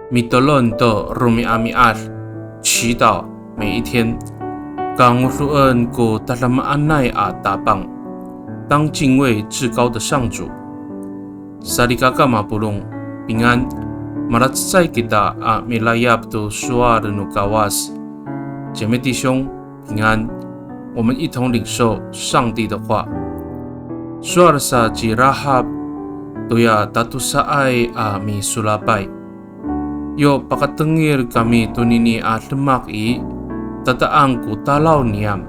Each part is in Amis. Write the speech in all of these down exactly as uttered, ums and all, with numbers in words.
Mitolon to romi'ami'ad, 祈祷每一天。Kangodoen ko tadamaanay a Tapang, 当敬畏至高的上主。Salikaka mapolong, 平安。Malacecay kita a milayap to sowal no Kawas. 姐妹弟兄，平安。我们一同领受上帝的话。Sowal sa ci Rahab toya tatosaay a misolapay, "Yo pakatengil kami tonini a demak i, tata'ang ko talaw niyam,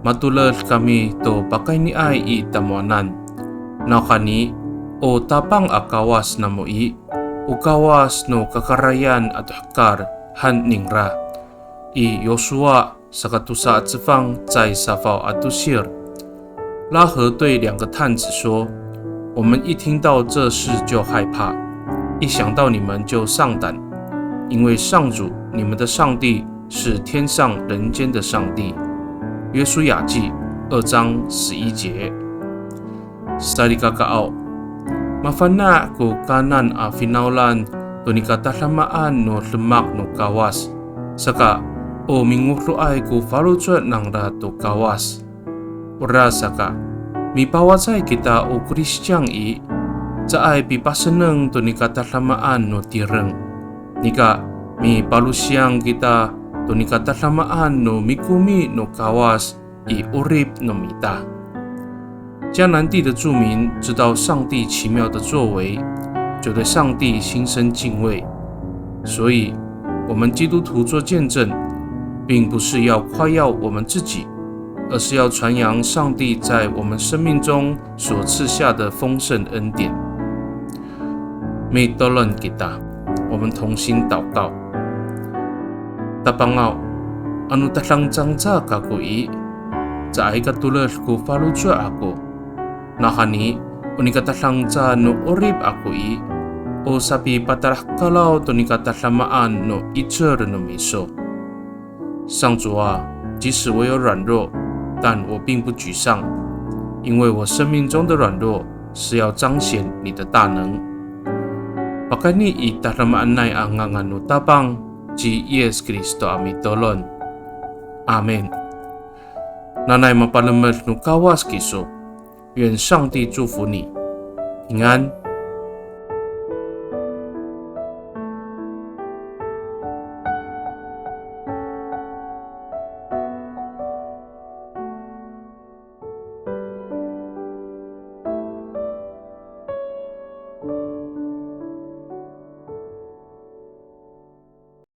matoled kami to pakayniay i tamowanan. Nawhani, o Tapang a Kawas namo i, o Kawas no kakarayan ato hekal," han ningra. I Yosuwa saka tosa a cefang cecay safaw a tosir. 拉合对两个探子说：“我们一听到这事就害怕，一想到你们就丧胆，因为上主，你们的上帝是天上人间的上帝。”约书亚记二章十一节。Salikakaaw, mafana' ko kanan a finawlan to nikatadamaan no demak no Kawas, saka o mingodoay ko faloco' nangra to Kawas. Orasaka, mipawacay kita o Kristiyan i, caay pipaseneng to nikatadamaan no tireng. Nika, mipalosiyang kita to nikatadamaan no mikomi no Kawas i 'orip no mita. 迦南地的住民知道上帝奇妙的作为，就对上帝心生敬畏。所以，我们基督徒做见证，并不是要夸耀我们自己，而是要传扬上帝在我们生命中所赐下的丰盛恩典。Mitolon kita, 我们同心祷告。Tapangaw, ano tadangcangca kako i, caay ka toled ko faloco' ako. Nawhani, o nikatadangca no 'orip ako i, o sapipatalahekalaw to nikatadamaan no 'icel no miso. 上主啊，即使我有软弱，但我并不沮丧，因为我生命中的软弱是要彰显你的大能。Pakayni i tadamaanay a ngangan no Tapang ci Yis Kristo a mitolon. Amin. Nanay mapalemed no Kawas kiso. 愿上帝祝福你，平安。